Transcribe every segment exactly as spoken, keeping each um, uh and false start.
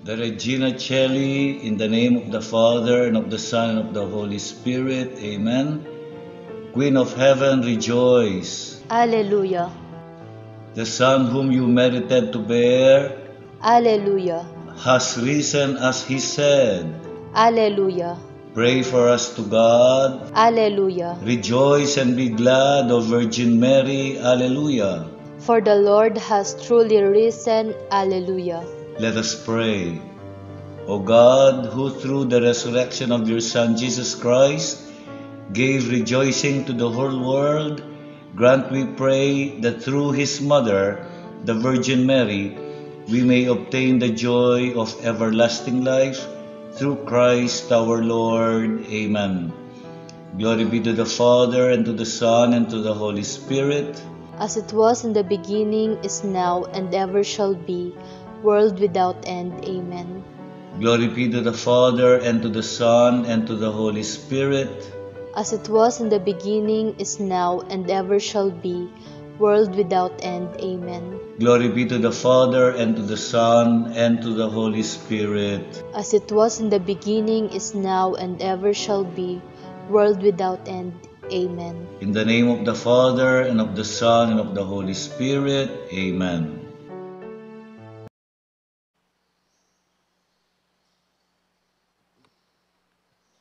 The Regina Caeli, in the name of the Father, and of the Son, and of the Holy Spirit. Amen. Queen of heaven, rejoice. Alleluia. The Son whom you merited to bear Alleluia. Has risen as he said. Alleluia. Pray for us to God. Alleluia. Rejoice and be glad, O Virgin Mary. Alleluia. For the Lord has truly risen. Alleluia. Let us pray. O God, who through the resurrection of your Son Jesus Christ gave rejoicing to the whole world, grant, we pray, that through his mother, the Virgin Mary, we may obtain the joy of everlasting life through Christ our Lord. Amen. Glory be to the Father, and to the Son, and to the Holy Spirit. As it was in the beginning, is now, and ever shall be, world without end. Amen. Glory be to the Father, and to the Son, and to the Holy Spirit. As it was in the beginning, is now, and ever shall be, world without end. Amen. Glory be to the Father, and to the Son, and to the Holy Spirit. As it was in the beginning, is now, and ever shall be, world without end. Amen. In the name of the Father, and of the Son, and of the Holy Spirit. Amen.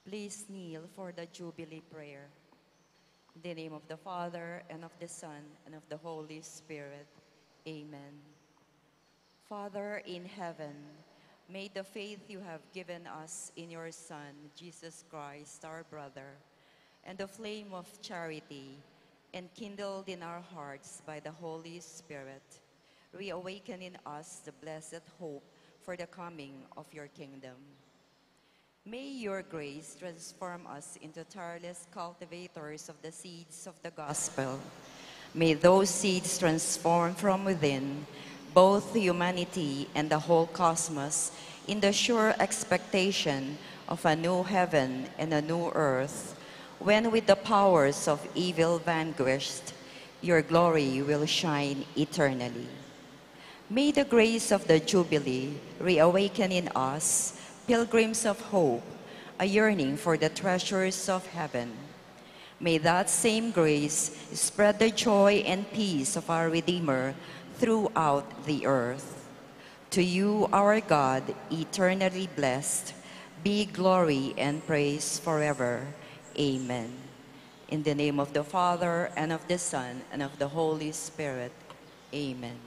Please kneel for the Jubilee prayer. In the name of the Father, and of the Son, and of the Holy Spirit. Amen. Father in heaven, may the faith you have given us in your Son, Jesus Christ, our brother, and the flame of charity enkindled in our hearts by the Holy Spirit, reawaken in us the blessed hope for the coming of your kingdom. May your grace transform us into tireless cultivators of the seeds of the gospel. May those seeds transform from within both humanity and the whole cosmos in the sure expectation of a new heaven and a new earth, when with the powers of evil vanquished, your glory will shine eternally. May the grace of the Jubilee reawaken in us, pilgrims of hope, a yearning for the treasures of heaven. May that same grace spread the joy and peace of our Redeemer throughout the earth. To you, our God, eternally blessed, be glory and praise forever. Amen. In the name of the Father, and of the Son, and of the Holy Spirit. Amen.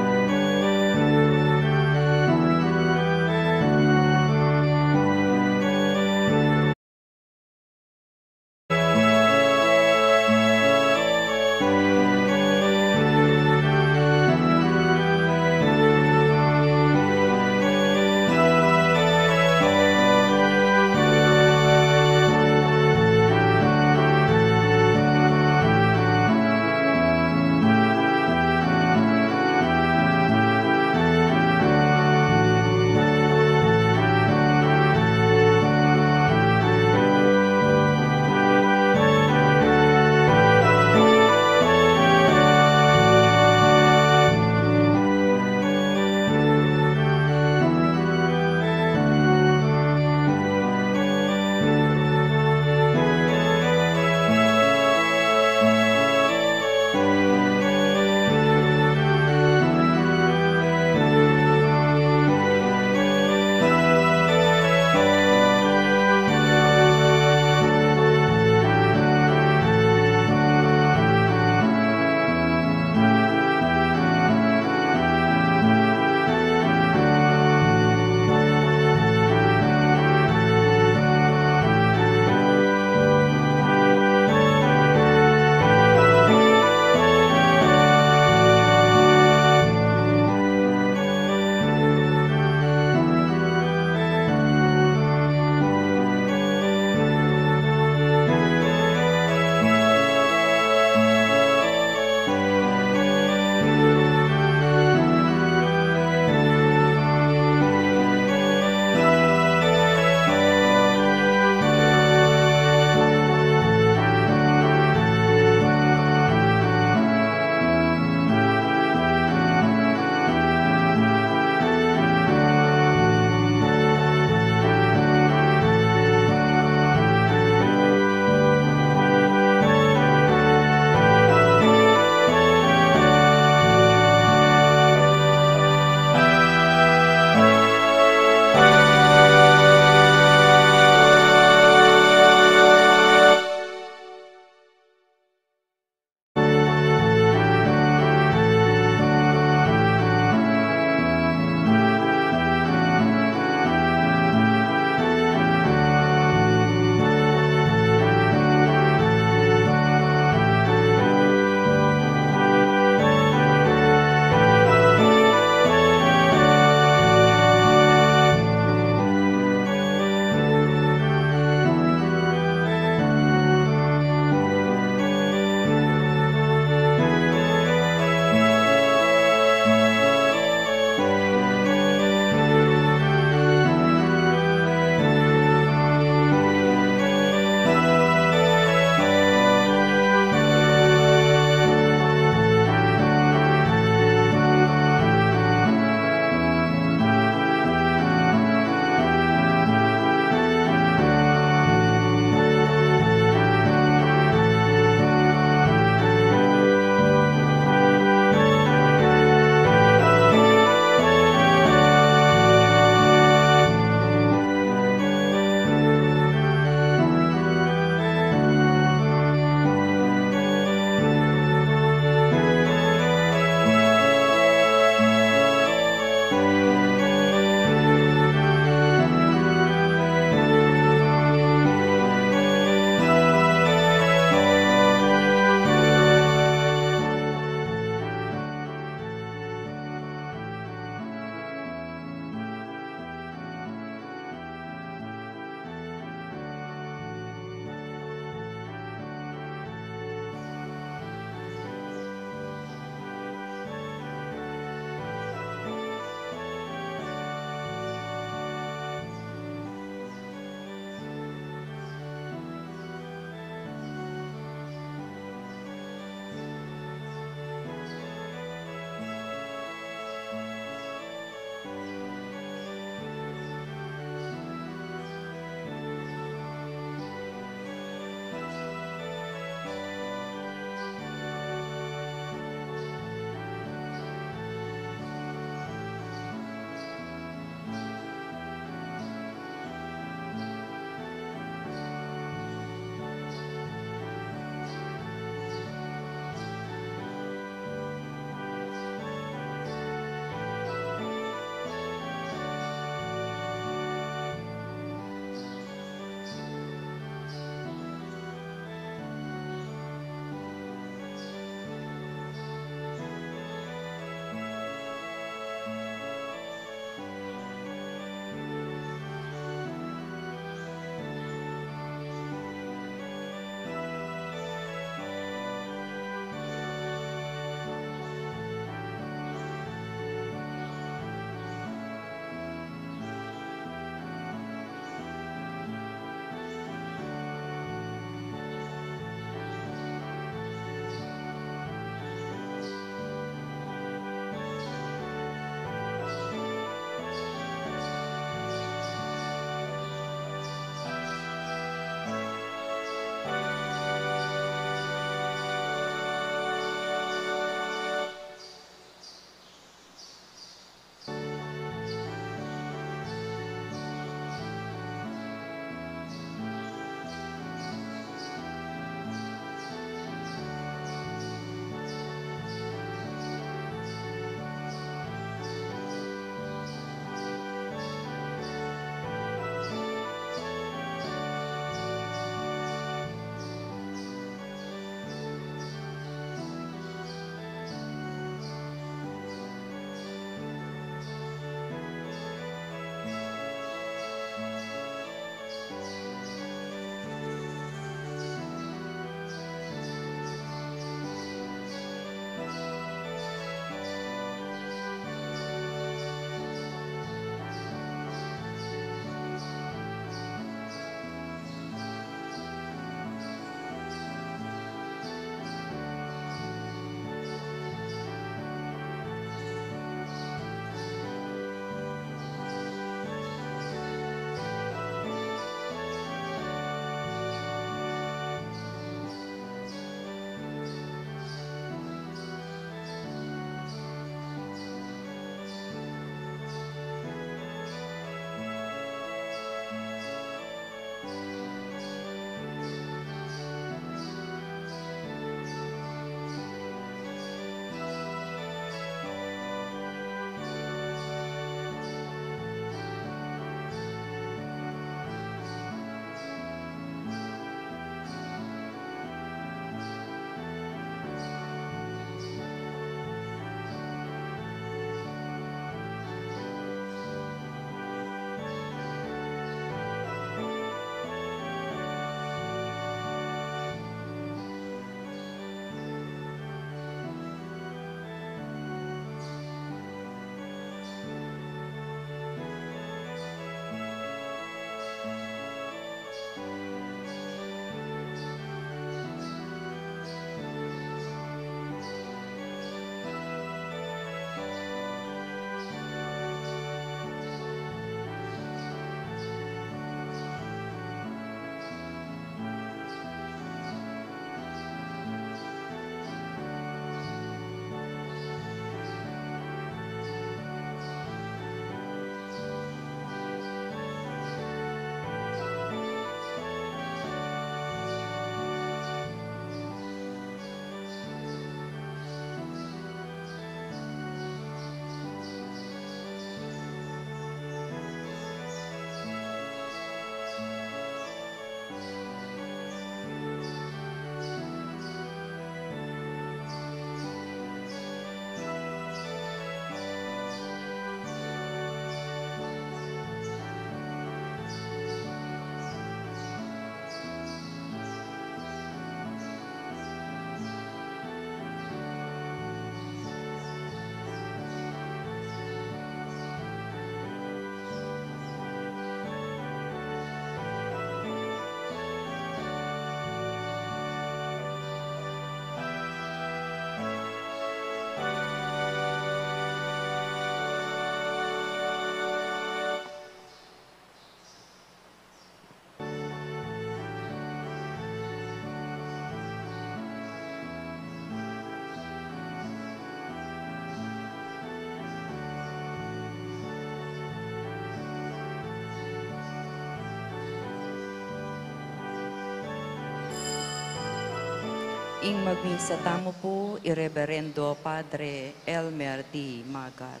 Ing magmisa tamu pu i Reberendo Padre Elmer D. Magat.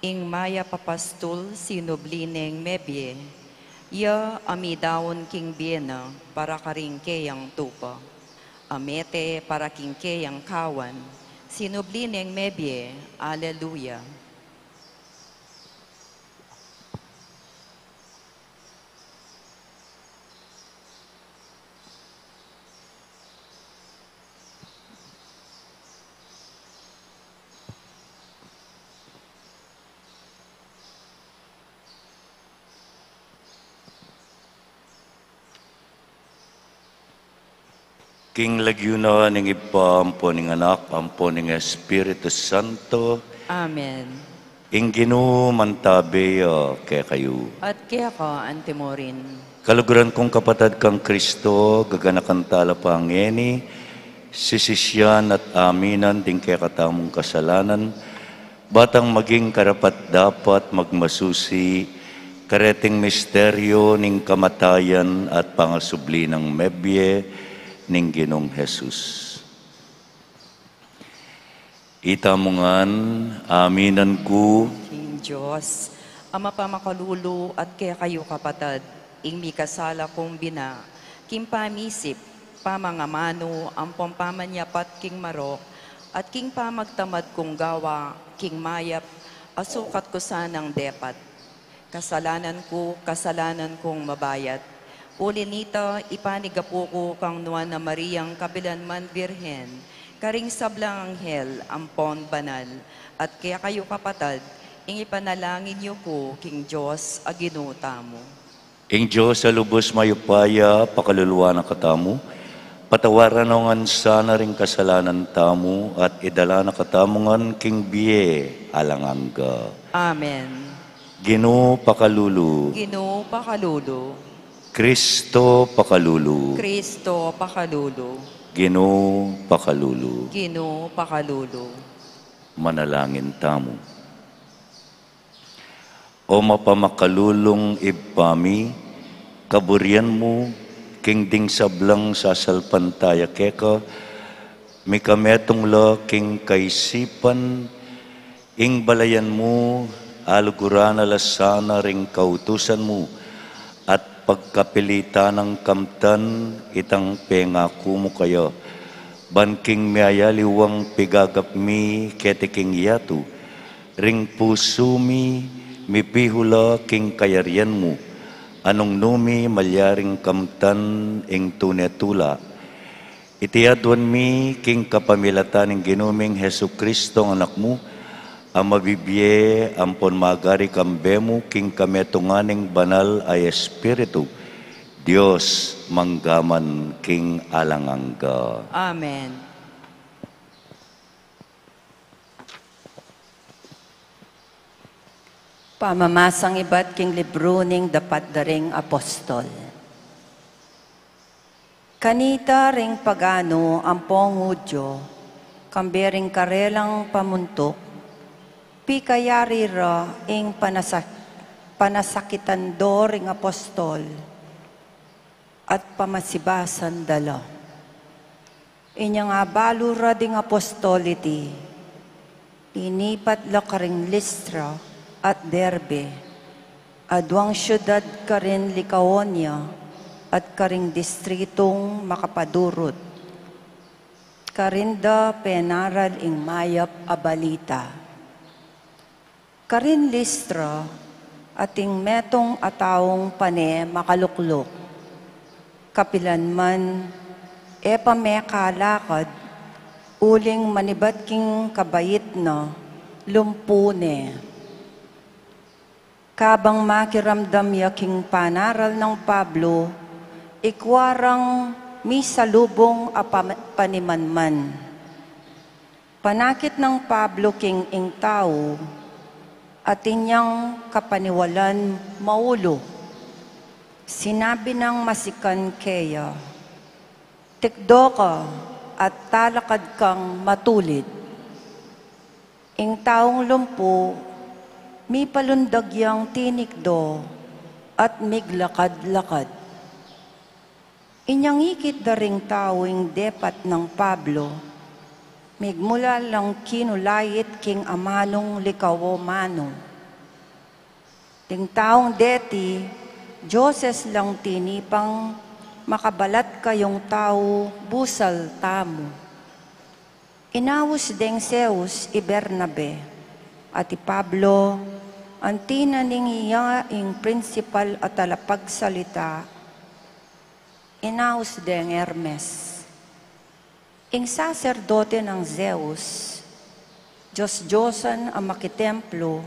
Ing mayap a pastul sinubli neng mebie, ya a midaun king bie na para karing keyang tupa, a mete para king keyang kawan, sinubli neng mebie. Aleluya. King lagyu na ning Ibpa, ampo ning Anak, ampo ning Espiritu Santo. Amen. Ing Ginu mantabe ya kekayu. At keka antimurin. Kaluguran kung kapatad kang Kristo, gaganakan tala pa ngeni, sisisian at aminan ding kekatamung kasalanan, batang maging karapat-dapat magmasusi kareting misteryo ning kamatayan at pangasubli nang mebie ning Ginung Jesus. Ita mu ngan, aminan ku. King Dios, a mapamakalulu at kekayu kapatad, ing mikasala kung bina, king pamisip, pamangamanu, ampong pamanyapat king marok, at king pamagtamad kung gawa, king mayap, a sukat ku sanang depat. Kasalanan ku, kasalanan kung mabayat. Uli nita, ipanigapu ku kang Nuan a Mariang kabilanman Birhen, karing sablang anghel ampon banal, at kekayu kapatad, ing ipanalangin yu ku king Dios a Ginu tamu. Ing Dios a lubus mayupaya, pakaluluan na katamu, patawaran no ngan sana ring kasalanan tamu, at idala na katamu ngan king bie alang angga. Amen. Ginu pakalulu. Ginu pakalulu. Kristo pakalulu. Kristo pakalulu. Ginu pakalulu. Ginu pakalulu. Manalangin tamu. O mapamakalulung Ibpa mi, kaburian mu, king ding sablang sasalpantaya keka, mikametung la king kaisipan, ing balayan mu, aluguran na la sana ring kautusan mu, at pagkapilitan nang kamtan itang pengaku mu kaya, ban king miyayaliwang pigagap mi keti king yatu, ring pusu mi, mipihu la king kayarian mu, a nung nu mi malyaring kamtan ing tune tula. Iti aduan mi king kapamilatan ning Ginu ming Jesucristo, Anak mu, a mabibie ampon magari kambe mu king kametungan ning Banal a Espiritu, Dios, manggaman king alang angga. Amen. Pamamasang ibat king libru ning Dapat da ring Apostol. Kanita ring pagano ampong Judio, kambe ring karelang pamuntuk, pikayari ra ing panasak-, panasakitan do ring apostol, at pamasibasan da la. Inyang abalu ra ding apostol iti, linipat la karing Listra, at Derbe, aduang siudad karin Licaonia, at karing distritung makapadurut. Karin da penaral ing mayap a balita. Karin Listra, ating metung a taung pane makalukluk. Kapilan man, e pa mekalakad, uling manibat king kabait na, lumpu ne. Kabang makiramdam ya king panaral nang Pablo, ikwa rang misalubung a pam-, panimanman. Panakit nang Pablo king ing tau, atin yang kapaniwalan maulu. Sinabi nang masikan keya, "Tikdo ka at talakad kang matulid." Ing taung lumpu, mipalundag yang tinikdo at miglakad-lakad. Inyang ikit da ring tau ing depat nang Pablo, migmula lang kinulait king amanung Likao manu. Ding taung deti, dioses lang tinipang makabalat kayung tau busal tamu. Inaus deng Zeus i Bernabe at i Pablo, anti na ning iya ing prinsipal a talapagsalita, inaus deng Hermes. Ing saserdote nang Zeus, dios-diosan a makitemplo,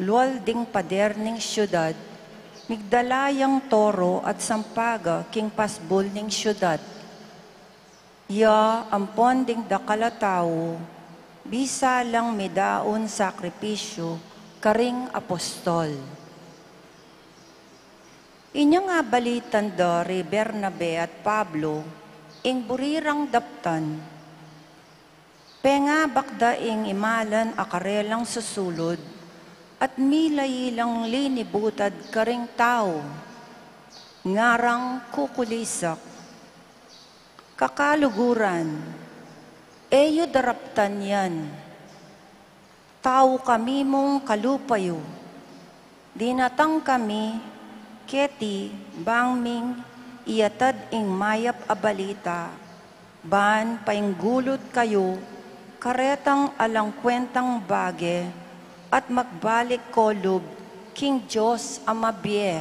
lual ding pader ning siudad, migdala yang toro at sampaga king pasbul ning siudad. Ya ampon ding dakal a tau, bisa lang midaun sakripisyu karing apostol. Inyang abalitan da ri Bernabe at Pablo ing buri rang daptan, pengabak da ing imalan a karelang susulud at milai lang linibutad karing tau, ngarang kukulisak, "Kakaluguran, e yu daraptan yan. Tau kami mung kalupa yu. Dinatang kami keti bang ming iatad ing mayap a balita, ban painggulut kayu karetang alang kwentang bage at magbalik kolub king Dios a mabie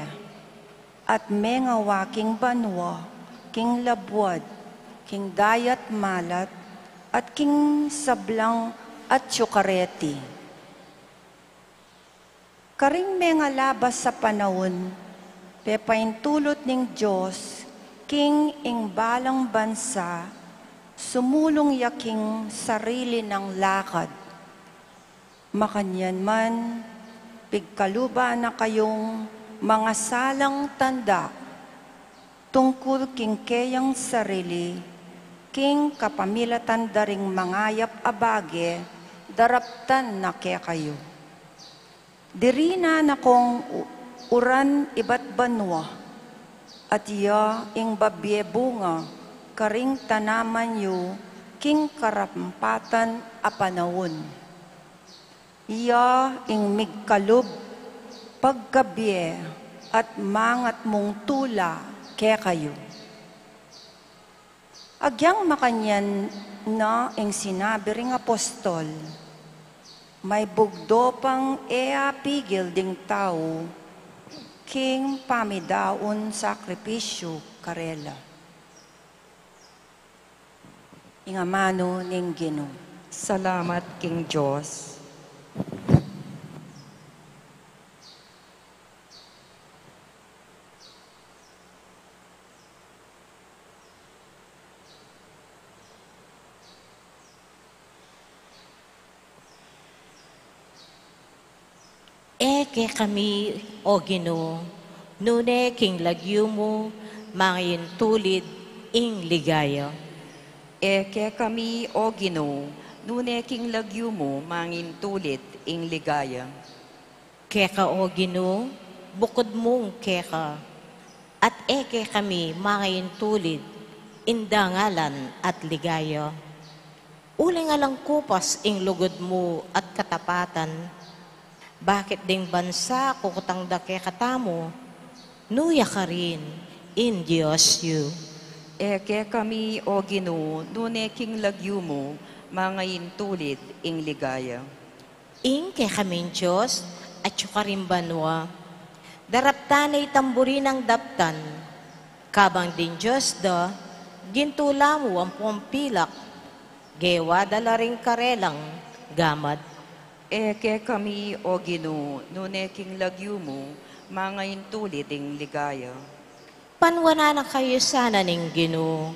at mengawa king banua, king labuad, king dayat malat, at king sablang atyu kareti." Karing mengalabas a panaun, pepaintulut ning Dios king ing balang bansa, sumulung ya king sarili nang lakad. Makanyan man, pigkaluban na kayung mangasalang tanda tungkul king keyang sarili, king kapamilatan da ring mangayap a bage daraptan na kekayu. Diri na na kong u-, uran ibat banua, at iya ing babie bunga karing tanaman yu king karampatan a panaun. Iya ing migkalub pagkabie at mangatmung tula kekayu. Agyang makanyan na ing sinabi ring apostol, maibugdo pang e apigil ding tau king pamidaun sakripisyu karela. Ing amanu ning Ginu. Salamat king Dios. E kekami, O Ginu, nune king lagyu mu mangintulid ing ligaya. E kekami, O Ginu, nune king lagyu mu mangintulid ing ligaya. Keka, O Ginu, bukud mung keka, at e kekami mangintulid ing dangalan at ligaya. Uling alang kupas ing lugud mu at katapatan, Bakit ding bansa kukutang da kekatamu? Nu ya karin ing Dios yu. E kekami, O Ginu, nune king lagyu mu, mangaintulid ing ligaya. Ing kekaming Dios, atyu karing banua. Daraptan ne itang buri nang daptan. Kabang ding Dios da, gintu la mu ampong pilak, gewa da la ring karelang gamat. E kekami, O Ginu, nune king lagyu mu, mangaintulid ing ligaya. Panwanan na kayu sana ning Ginu,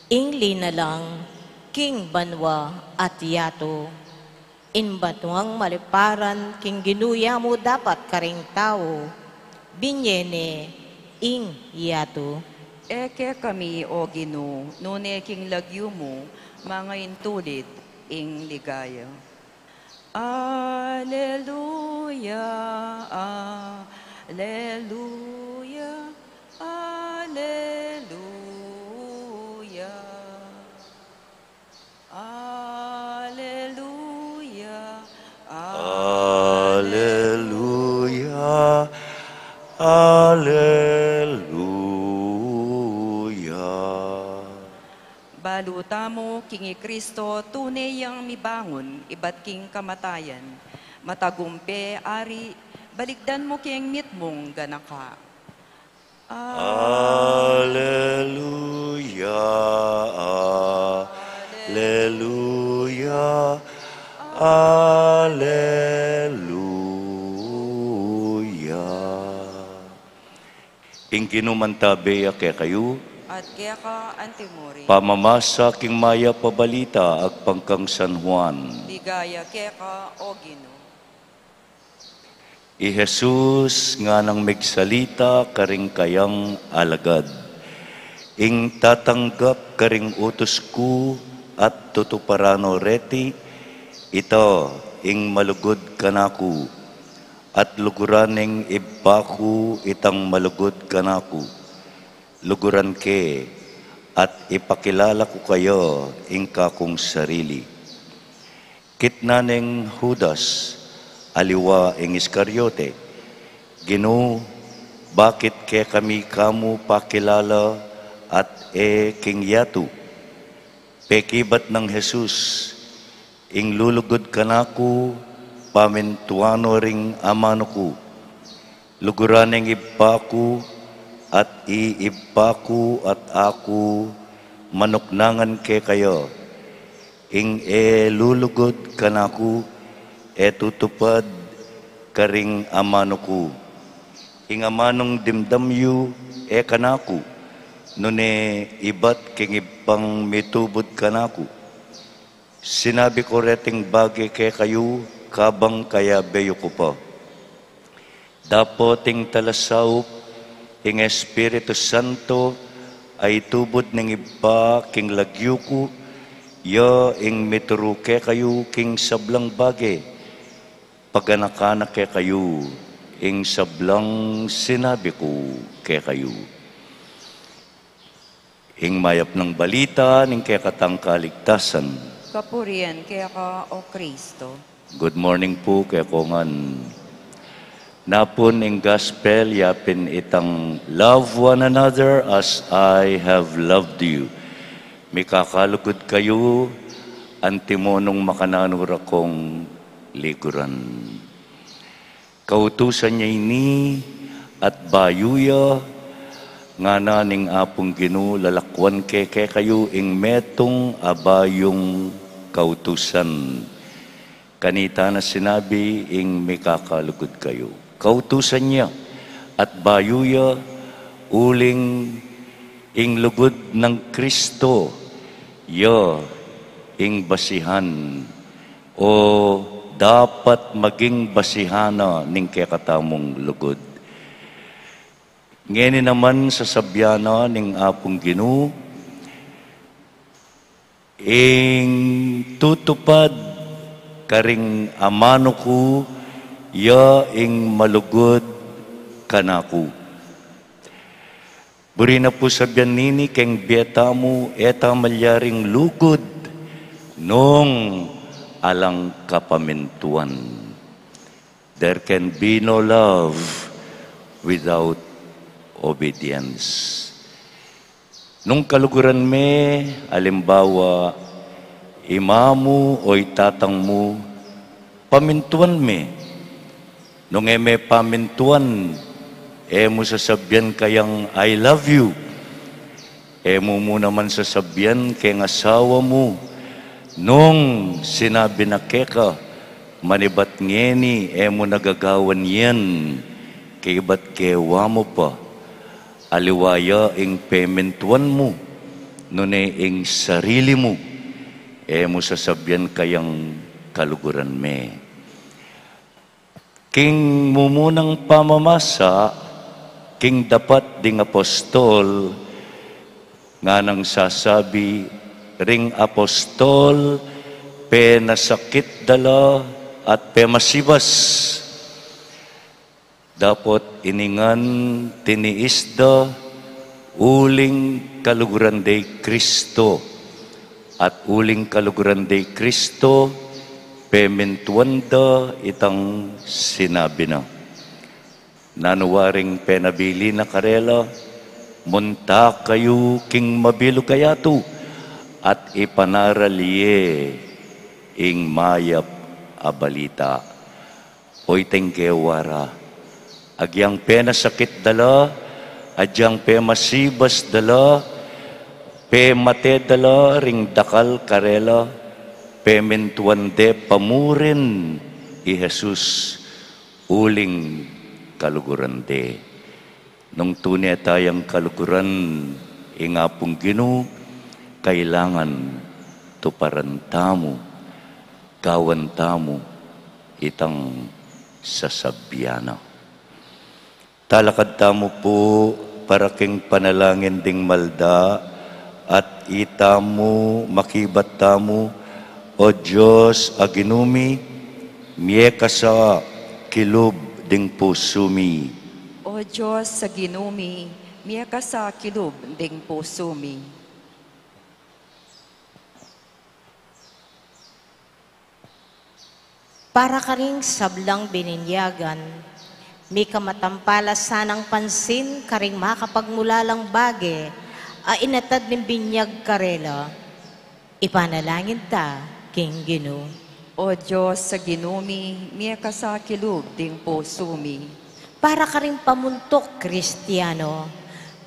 ing linalang king banua at yatu. Ing banuang maliparan king Ginu ya mu dapat karing tau, binye ne ing yatu. E kekami, O Ginu, nune king lagyu mu, mangaintulid ing ligaya. Aleluya, aleluya, aleluya. Aleluya, aleluya, aleluya. Balu tamu king i Kristo, tune yang mibangun ibat king kamatayan. Matagumpe, Ari, balikdan mu keng mitmung ganaka. Aleluya, aleluya, aleluya. Ing Ginu mantabe ya kekayu. At keka antimurin. Pamamasa king mayap a balita agpang kang San Juan. Ligaya keka, O Ginu. I Jesus nganang migsalita karing kayang alagad, ing tatanggap karing utus ku at tutuparan no reti, ita ing malugud kanaku, at luguran ning Ibpa ku itang malugud kanaku. Luguran ke at ipakilala ku kaya ing kakung sarili. Kitnan neng Judas, aliwa ing Iscariote, Ginu, bakit kekami kamu pakilala at e king yatu? Pekibat nang Jesus, ing lulugud kanaku, pamintuan no ring amanu ku. Luguran neng Ibpa ku, at i Ibpa ku at aku manuknangan kekaya. Ing e lulugud kanaku, e tutupad karing amanu ku. Ing amanung dimdam yu, e kanaku, nune ibat king Ibpang mitubud kanaku. Sinabi ku reting bage kekayu, kabang kayabe yu ku pa. Dapot ing talasaup, ing Espiritu Santo, a itubud ning Ibpa king lagyu ku, ya ing mituru kekayu king sablang bage. Paganakan na kekayu ing sablang sinabi ku kekayu. Ing mayap nang balita ning kekatang kaligtasan. Kapurian keka, O Kristo. Good morning pu kekongan. Napun ing gospel, yapin itang, "Love one another as I have loved you." Mikakalugud kayu, antimo nung makananu ra kong liguran. Kautusan ya ini, at bayu ya, ngana ning Apung Ginu, lalakwan ke kekayu ing metung a bayung kautusan. Kanita na sinabi ing mikakalugud kayu. Kautusan ya, at bayu ya, uling ing lugud nang Kristo, ya ing basihan o dapat maging basihan na ning kekatamung lugud. Ngeni naman sasabian na ning Apung Ginu, ing tutupad karing amanu ku, ya ing malugud kanaku. Buri na pu sabian nini keng bie tamu, e ta malyaring lugud nung alang kapamintuan. There can be no love without obedience. Nung kaluguran me, alimbawa, i mamu o i tatang mu, pamintuan me. Nung e me pamintuan, e mu sasabian kayang, "I love you." E mu mu naman sasabian keng asawa mu, nung sinabi na keka, "Manibat ngeni e mu nagagawan yan, kaybat kewa mu pa." Aliwa ya ing pemintuan mu, nune ing sarili mu, e mu sasabian kayang, "Kaluguran me." King mumunang pamamasa, king dapat ding apostol, nganang sasabi, ring apostol, penasakit da la at pemasibas. Dapot ini ngan tiniis da uling kaluguran de i Kristo, at uling kaluguran de i Kristo, pemintuan da itang sinabi na. Nanu waring penabilin na karela, "Munta kayu king mabilug a yatu, at ipanaral ye ing mayap a balita." Oyteng kewa ra, agyang penasakit da la, agyang pemasibas da la, pemate da la ring dakal karela, pemintuan de pa murin i Jesus, uling kaluguran de. Nung tune tayang kaluguran ing Apung Ginu, kailangan tuparan tamu, gawan tamu itang sasabian na. Talakad tamu pu para king panalangin ding malda, at itamu makibat tamu, O Dios a Ginu mi, mie ka sa kilub ding pusu mi. O Dios a Ginu mi, mie ka sa kilub ding pusu mi. Para karing sablang bininyagan, mika matampala sanang pansin karing makapagmulalang bage a inatad ning binyag karela. Ipanalangin ta king Ginu. O Dios a Ginu mi, mie ka sa kilub ding pusu mi. Para karing pamuntuk Kristiano,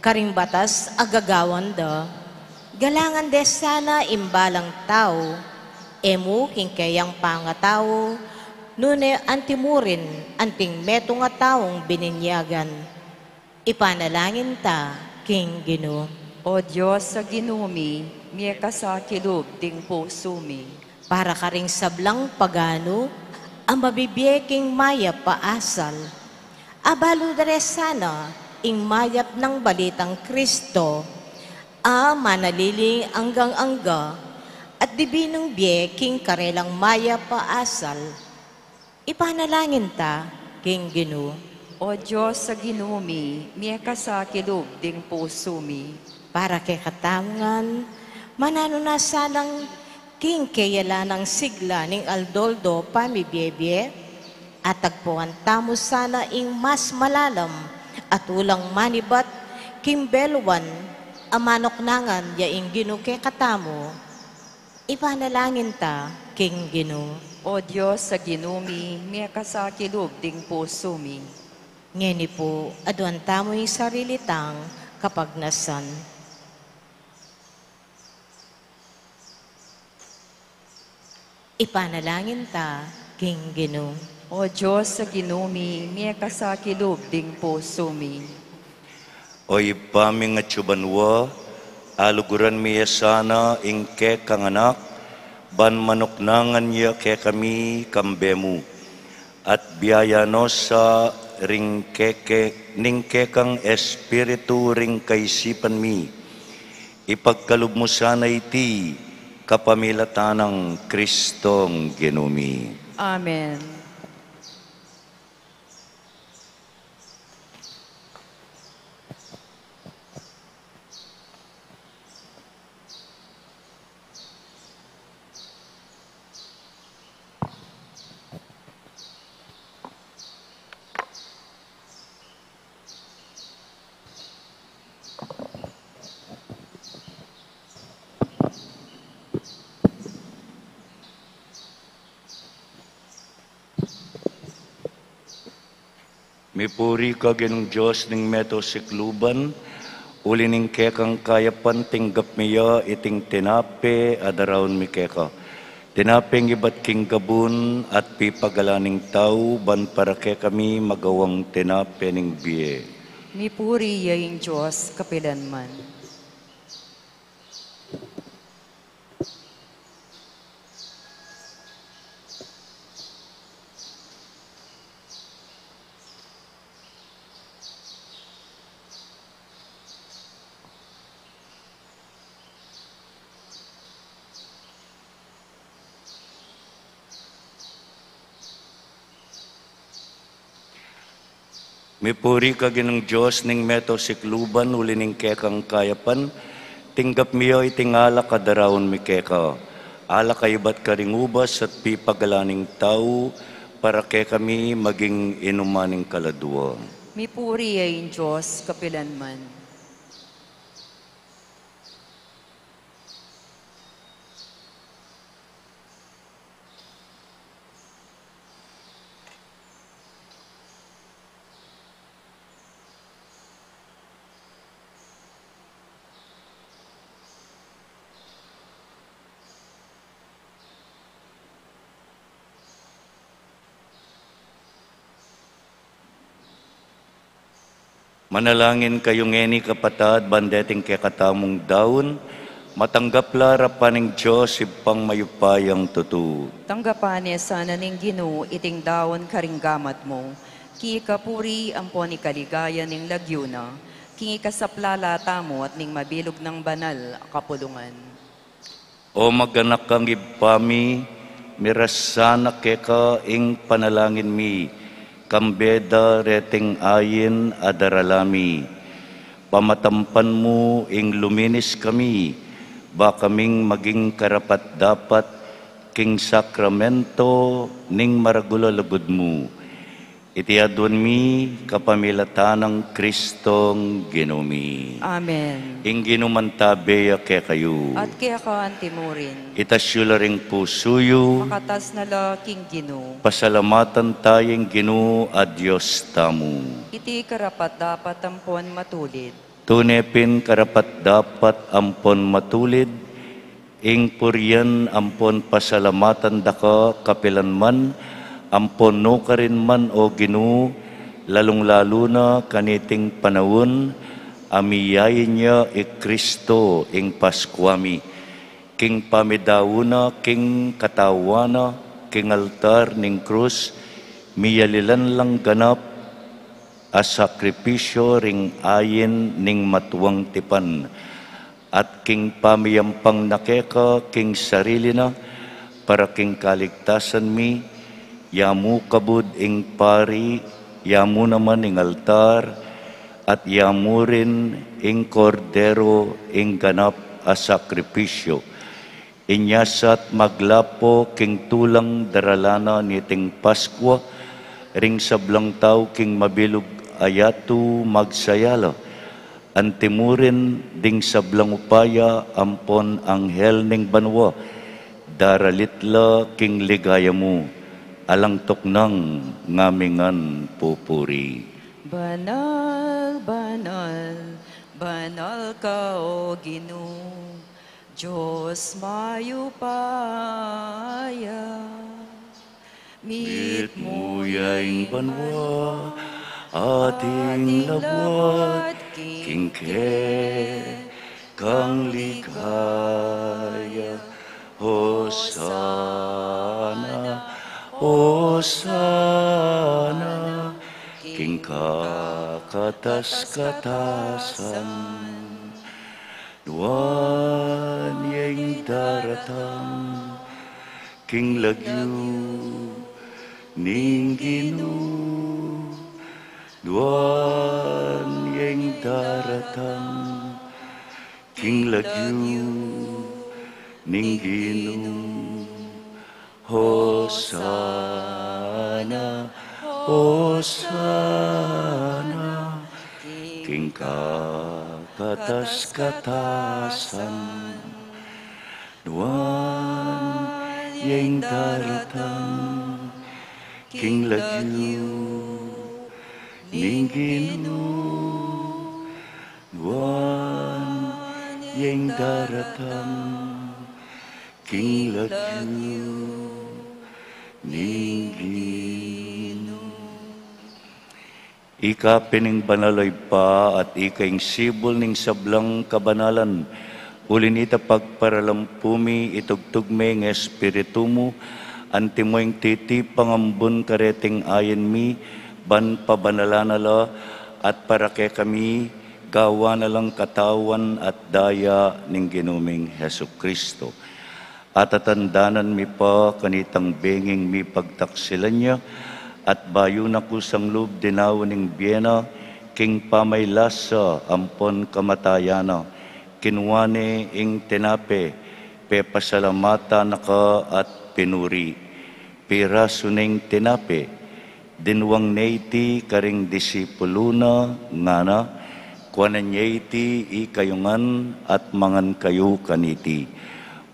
karing batas a gagawan da, galangan de sana ing balang tau, e mu king keyang pangatau, nune anti mu rin anting metung a taung bininyagan. Ipanalangin ta king Ginu. O Dios a Ginu mi, mie ka sa kilub ding pusu mi. Para karing sablang paganu a mabibie king mayap a asal, abalu da re sana ing mayap nang balitang Kristo a manaliling anggang-angga at dibinung bie king karelang mayap a asal. Ipanalangin ta king Ginu. O Dios a Ginu mi, mie ka sa kilub ding pusu mi. Para kekatamu ngan, mananu na sanang king keyalanang sigla ning aldo-aldo pamibie-bie, atagpuan tamu sana ing mas malalam a tulang manibat king beluan a manuknangan ya ing Ginu kekatamu. Ipanalangin ta king Ginu. O Dios a Ginu mi, mie ka sa kilub ding pusu mi. Ngeni pu, aduan tamu ing sarili tang kapagnasan. Ipanalangin ta king Ginu. O Dios a Ginu mi, mie ka sa kilub ding pusu mi. O Ibpa ming atsu banua, aluguran mi ya sana ing kekang Anak, ban manuknangan ya kekami kambe mu. At biayan no sa ring keke, ning kekang Espiritu ring kaisipan mi. Ipagkalub mu sana iti kapamilatan nang Kristong Ginu mi. Amen. Mipuri ka, Ginung Dios ning meto sikluban, uli ning kekang kayapan tinggap mi ya iting tinape a daraun mi keka. Tinapeng ibat king gabun at pipagalan ning tau, ban para kekami magawang tinape ning bie. Mipuri ya ing Dios kapilanman. Mipuri ka, Ginung Dios ning meto sikluban, uli ning kekang kayapan tinggap mi ya iting alak a daraun mi keka. Alak a ibat karing ubas at pipagalan ning tau, para kekami maging inuman ning kaladua. Mipuri ya ing Dios kapilanman. Manalangin kayu ngeni, kapatad, ban deting kekatamung daun, matanggap la arapan ning Dios Ibpang mayupayang tutu. Tanggapan ne sana ning Ginu iting daun karing gamat mu, king ikapuri ampon ikaligaya ning lagyu na, king ikasaplala tamu at ning mabilug nang banal a kapulungan. O maganakang Ibpa mi, miras sana keka ing panalangin mi, kambe da reting ayin a darala mi. Pamatampan mu ing luminis kami, ba kaming maging karapat-dapat king sakramento ning maragul a lugud mu. Iti aduan mi kapamilatan nang Kristong Ginu mi. Amen. Ing Ginu mantabe ya kekayu. At keka antimurin. Itas yu la ring pusu yu. Makatas na la king Ginu. Pasalamatan taya ing Ginu a Dios tamu. Iti karapat-dapat ampon matulid. Tune pin karapat-dapat ampon matulid, ing purian ampon pasalamatan da ka kapilanman, ampon nukarin man, O Ginu, lalung-lalu na kaniting panaun a miyain ya i Kristo ing Paskua mi. King pamidaun na king katawan na king altar ning krus, miyalilan lang ganap a sakripisyu ring ain ning matuang tipan, at king pamiyampang na keka king sarili na para king kaligtasan mi, yamu kabud ing pari, yamu naman ing altar, at yamu rin ing Kordero ing ganap a sakripisyu. Inya sat maglapo king tulang darala na niting Paskua, ring sablang tau king mabilug a yatu magsaya la, antimurin ding sablang upaya ampon anghel ning banua, daralit la king ligaya mu, alang tuknang ngamingan pupuri. Banal, banal, banal ka, O Ginu, Dios mayupaya. Mitmu ya ing banua, ating labuad king kekang ligaya. Hosana, Hosana, king kakatas-katasan. Nuan ya ing daratang king lagyu ning Ginu. Nuan ya ing daratang king lagyu ning Ginu. Hosana, Hosana, king kakatas-katasan. Nuan ya ing daratang king lagyu Ginu, nuan ya ing daratang king lagyu ning Ginu. Ika pin ing banal, o Ibpa, at ika ing sibul ning sablang kabanalan. Uli nita, pagparalampu mi, itugtug me ing Espiritu mu, antimo ing titipang ambun kareting ain mi, ban pabanalan na la, at para kekami, gawan na lang katawan at daya ning Ginu ming Jesucristo. Atatandanan mi pa kanitang benging mipagtaksilan ya, at bayu na kusang lub dinaun ing bie na, king pamaylasa ampon kamatayan na, kinua ne ing tinape, pepasalamatan na ka at pinuri. Pirasu ne ing tinape, dinwang ne iti karing disipulu na, ngana, kuanan ye iti ikayu ngan at mangan kayu kaniti.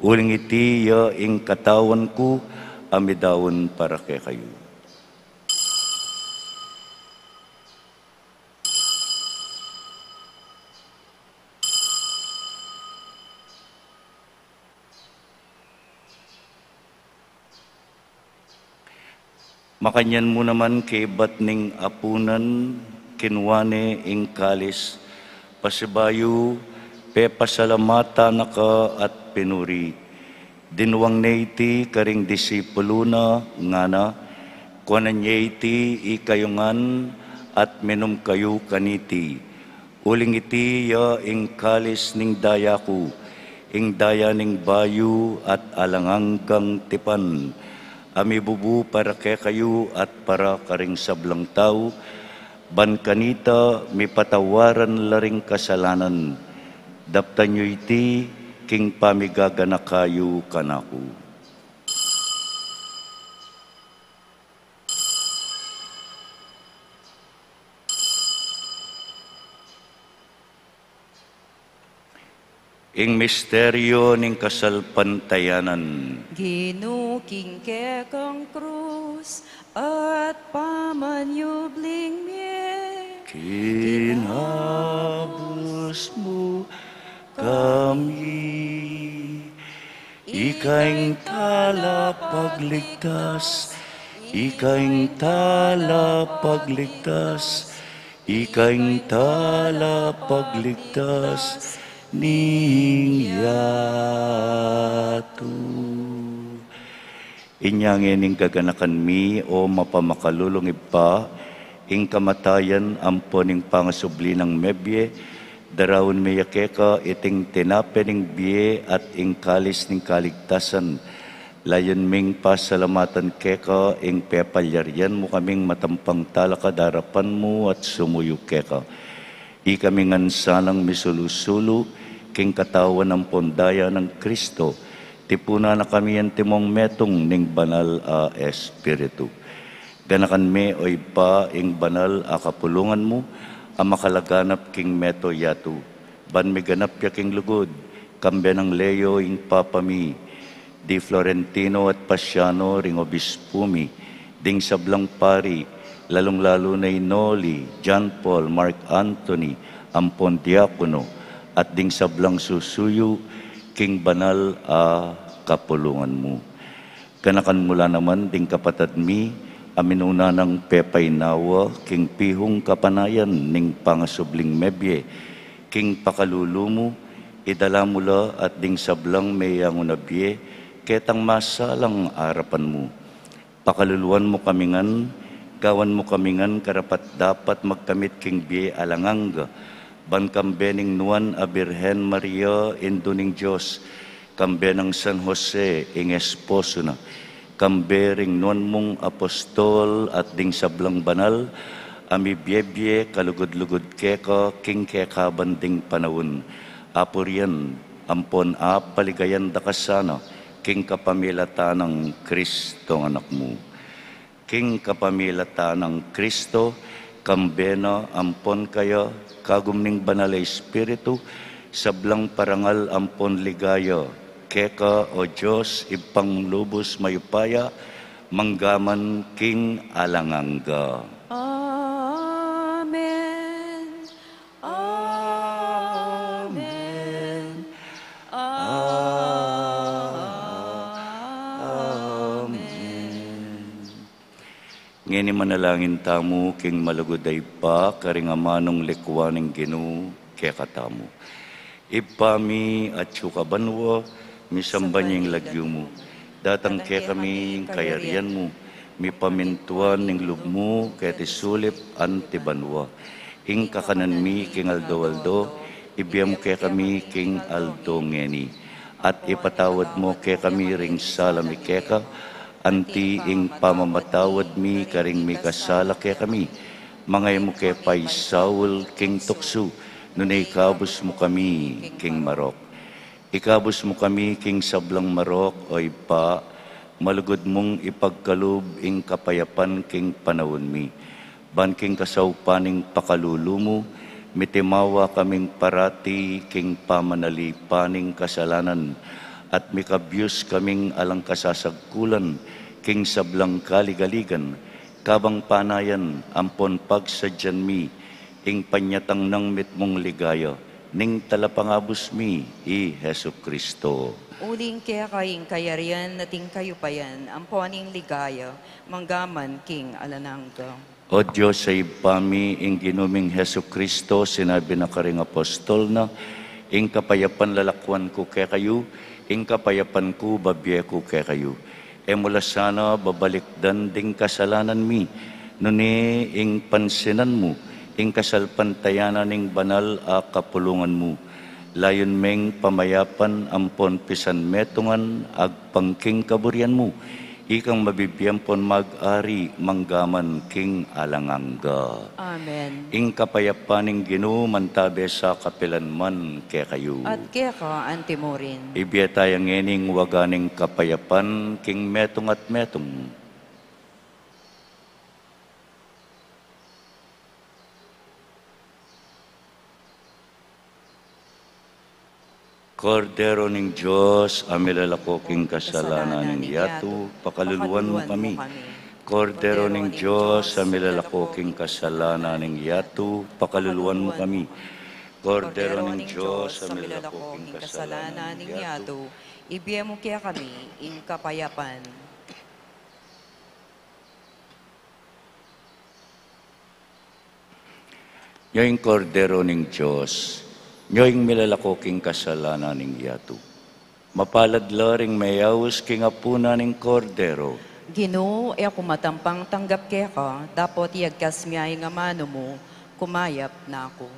Uling iti ya ing katawan ku a midaun para kekayu. Makanyan mu naman kaybat ning apunan, kinua ne ing kalis, pasibayu, pepasalamatan na ka at pinuri. Dinwang ne iti karing disipulu na, ngana, kuanan ye iti ikayu ngan at minum kayu kaniti. Uling iti ya ing kalis ning daya ku, ing daya ning bayu at alang anggang tipan, a mibubu para kekayu at para karing sablang tau, ban kanita mipatawaran la ring kasalanan. Daptan yu iti king pamigaganaka yu kanaku. Ing misteryu ning kasalpantayanan. Ginu, king kekang krus at pamanyubling mie, kinabus mu kami. Ika ing talapagligtas, ika ing talapagligtas, ika ing talapagligtas ning yatu. Inya ngening gaganakan mi, o mapamakalulung Ibpa, ing kamatayan ampon ing pangasubli nang mebie, daraun mi ya keka iting tinape ning bie at ing kalis ning kaligtasan. Layun ming pasalamatan keka ing pepalyarian mu kaming matampang talakad king arapan mu at sumuyu keka. Ikami ngan sanang misulu-sulu king katawan ampon daya nang Kristo, tipunan na kami antimong metung ning Banal a Espiritu. Ganakan me, o Ibpa, ing banal a kapulungan mu a makalaganap king mabilug a yatu, ban miganap ya king lugud, kambe nang Leo ing Papa mi, di Florentino at Paciano ring obispu mi, ding sablang pari, lalung-lalu na i Noli, John Paul, Mark Anthony, ampon diakono, at ding sablang susuyu king banal a kapulungan mu. Ganakan mu la naman ding kapatad mi a minuna nang pepainawa king pihung kapanayan ning pangasubling mebie, king pakalulu mu, idala mu la at ding sablang meyangu na bie ketang masalang arapan mu. Pakaluluan mu kami ngan, gawan mu kami ngan karapat-dapat magkamit king bie alang angga, ban kambe ning nuan a Birhen Maria, Indu ning Dios, kambe nang San Jose, ing esposo na, kambe ring nuan mung apostol at ding sablang banal a mibie-bie kalugud-lugud keka king kekaban ding panaun, apurian ampon apaligayan da ka sana king kapamilatan nang Kristong Anak mu. King kapamilatan nang Kristo, kambe na ampon kaya, kagum ning Banal a Espiritu, sablang parangal ampon ligaya, keka, o Dios, Ibpang lubus mayupaya, mangga man king alang angga. Amen. Ngeni manalangin tamu king malugud a Ibpa, karing amanung likwan ning Ginu kekatamu. Ibpa mi, atsu ka banua, misamban ya ing lagyu mu. Datang kekami ing kayarian mu, mipamintuan ing lub mu keti sulip anti banua. Ing kakanan mi king aldo-aldo, ibie mu kekami king aldo ngeni. At ipatawad mu kekami ring sala mi keka, anti ing pamamatawad mi karing mikasala kekami. Manga e mu ke paisaul king tuksu, nune ikabus mu kami king marok. Ikabus mu kami king sablang marok, o Ibpa, malugud mung ipagkalub ing kapayapan king panaun mi. Ban king kasaupan ning pakalulu mu, mitimawa kaming parati king pamanalipan ning kasalanan, at mikabyus kaming alang kasasagkulan king sablang kaligaligan, kabang panayan ampon pagsadyan mi ing panyatang nang mitmung ligaya ning Talapangabus mi, i Jesucristo. Uling keka ing kayarian at ing kayupayan, ampon ing ligaya, manggaman king alang angga. O Dios a Ibpa mi, ing Ginu ming Jesucristo, sinabi na karing apostol na, ing kapayapan lalakwan ku kekayu, ing kapayapan ku babie ku kekayu. E mu la sana babalikdan ding kasalanan mi, nune ing pansinan mu ing kasalpantayanan ning banal a kapulungan mu. Layun meng pamayapan ampon pisan metungan agpang king kaburian mu, ikang mabibie ampon mag-ari manggaman king alang angga. Amen. Ing kapayapan ning Ginu mantabe sa kapilan man kekayu. At keka antimurin. Ibie taya ngening waga ning kapayapan king metung at metung. Kordero ning Dios, a milalako king kasalanan ning yatu, pakaluluan mu kami. Kordero ning Dios, a milalako king kasalanan ning yatu, pakaluluan mu kami. Kordero ning Dios, a milalako king kasalanan ning yatu, ibie mu kekami ing kapayapan. Nyo ing Kordero ning Dios, nyo ing milalako king kasalanan ning yatu. Mapalad la ring meyaus king apunan ning Kordero. Ginu, e ku matampang tanggap keka, dapot iyagkas mu ya ing amanu mu, kumayap na ku.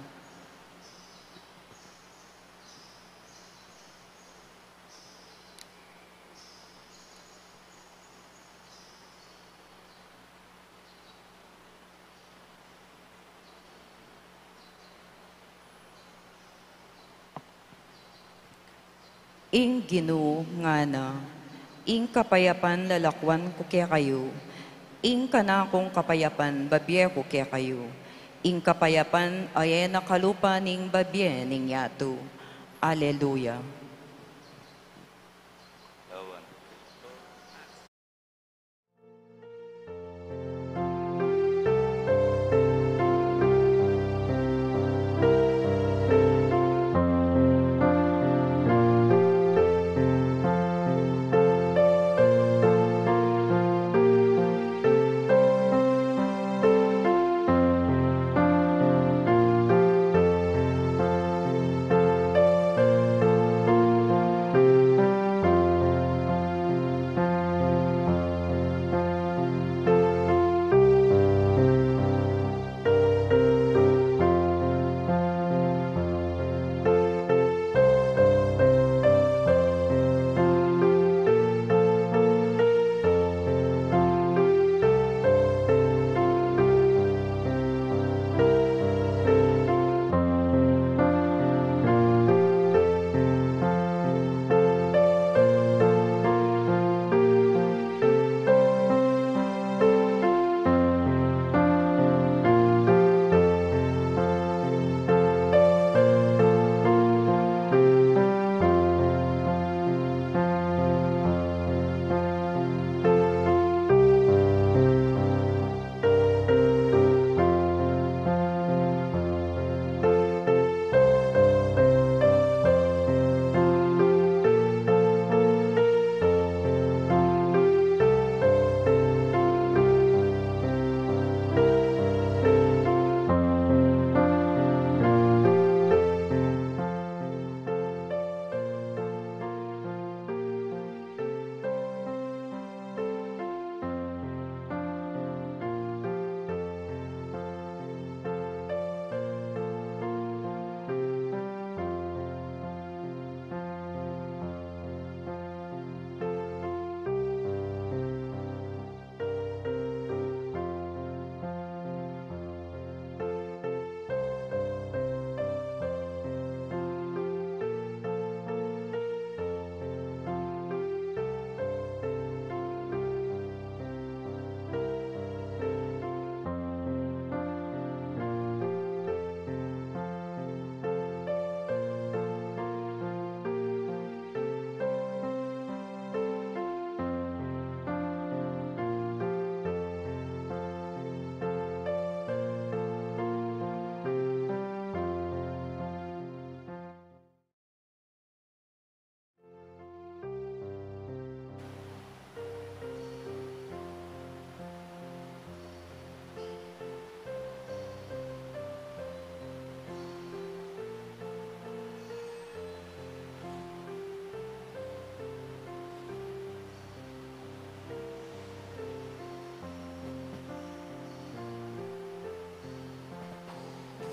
Ing Ginu ngana, ing kapayapan lalakuan ku kekayu, ing kanakung kapayapan babie ku kekayu, ing kapayapan a e na kalupa ning babie ning yatu. Aleluya.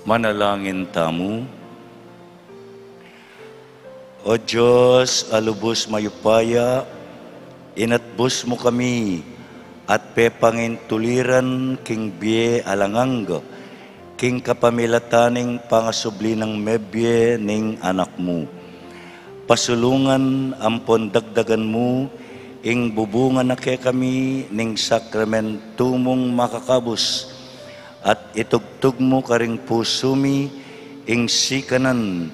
Manalangin tamu. O Dios a lubus mayupaya, inatbus mu kami at pepangintuliran king bie alang angga, king kapamilatan ning pangasubli nang mebie ning Anak mu. Pasulungan ampon dagdagan mu ing bubungan na kekami ning sakramentu mung makakabus, at itugtug mu karing pusu mi ing sikanan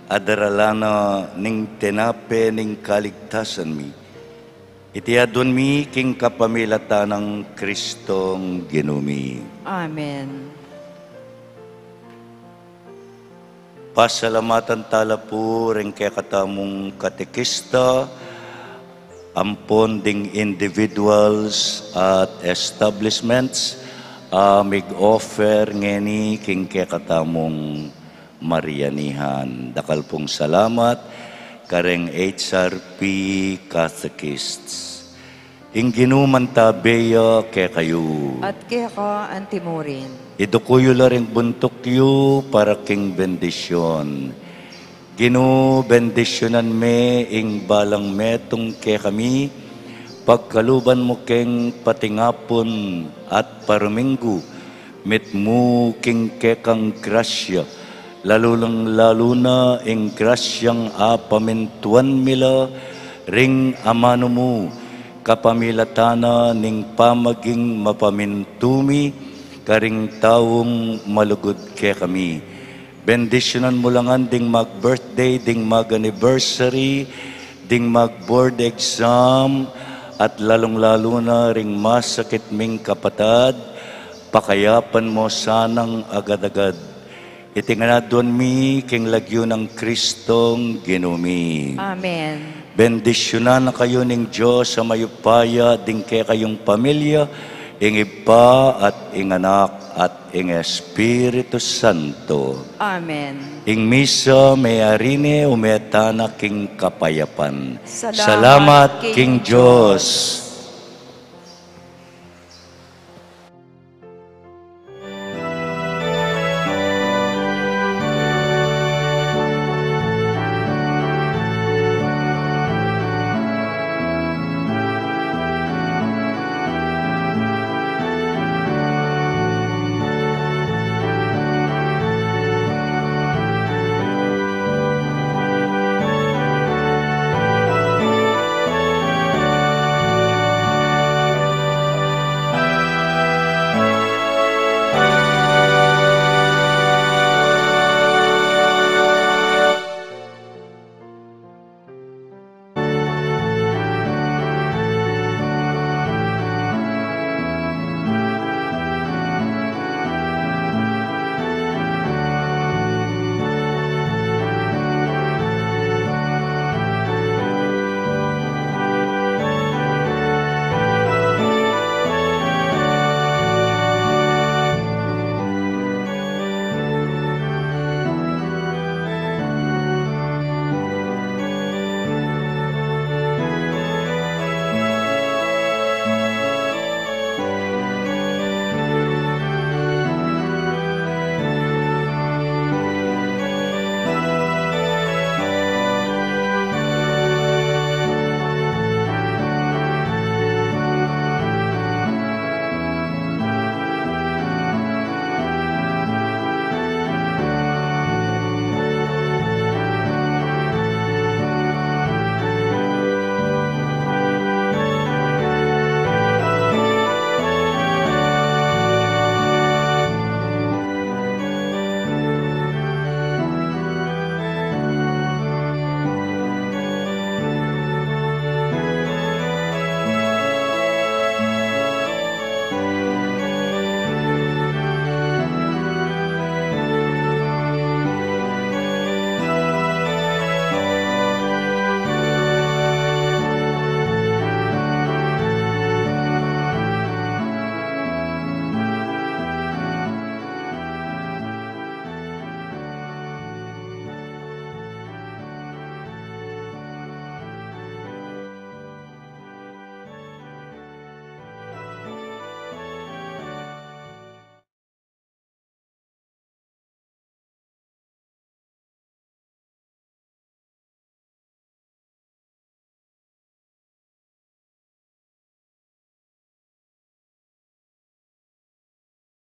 a daralan na ning tinape ning kaligtasan mi. Iti aduan mi king kapamilatan nang Kristong Ginu mi. Amen. Pasalamatan tala pu ring kekatamung katekista, ampon ding individuals at establishments, a mig-offer ngeni king kekatamung marianihan. Dakal pung salamat kareng H R P Catechists. Ing Ginu mantabe ya kekayu. At keka antimurin. Iduku yu la ring buntuk yu para king bendisyun. Ginu, bendisyunan me ing balang metung kekami, pagkaluban mu keng patingapun at paruminggu, mitmu king kekang grasya, lalu lang lalu na ing grasyang apamintuan mi la ring amanu mu, kapamilatan na ning pamaging mapamintu mi karing taung malugud kekami. Bendisyunan mu la ngan ding mag-birthday, ding mag-anniversary, ding mag-board exam, at lalung-lalu na ring masakit ming kapatad, pakayapan mu sanang agad-agad. Iti ngan aduan mi king lagyu nang Kristong Ginu mi. Amen. Bendisyunan na kayu ning Dios a mayupaya, ding kekayung pamilya, ing Ibpa at ing Anak at ing Espiritu Santo. Amen. Ing misa meyari ne, ume tana king kapayapan. Salamat king Dios.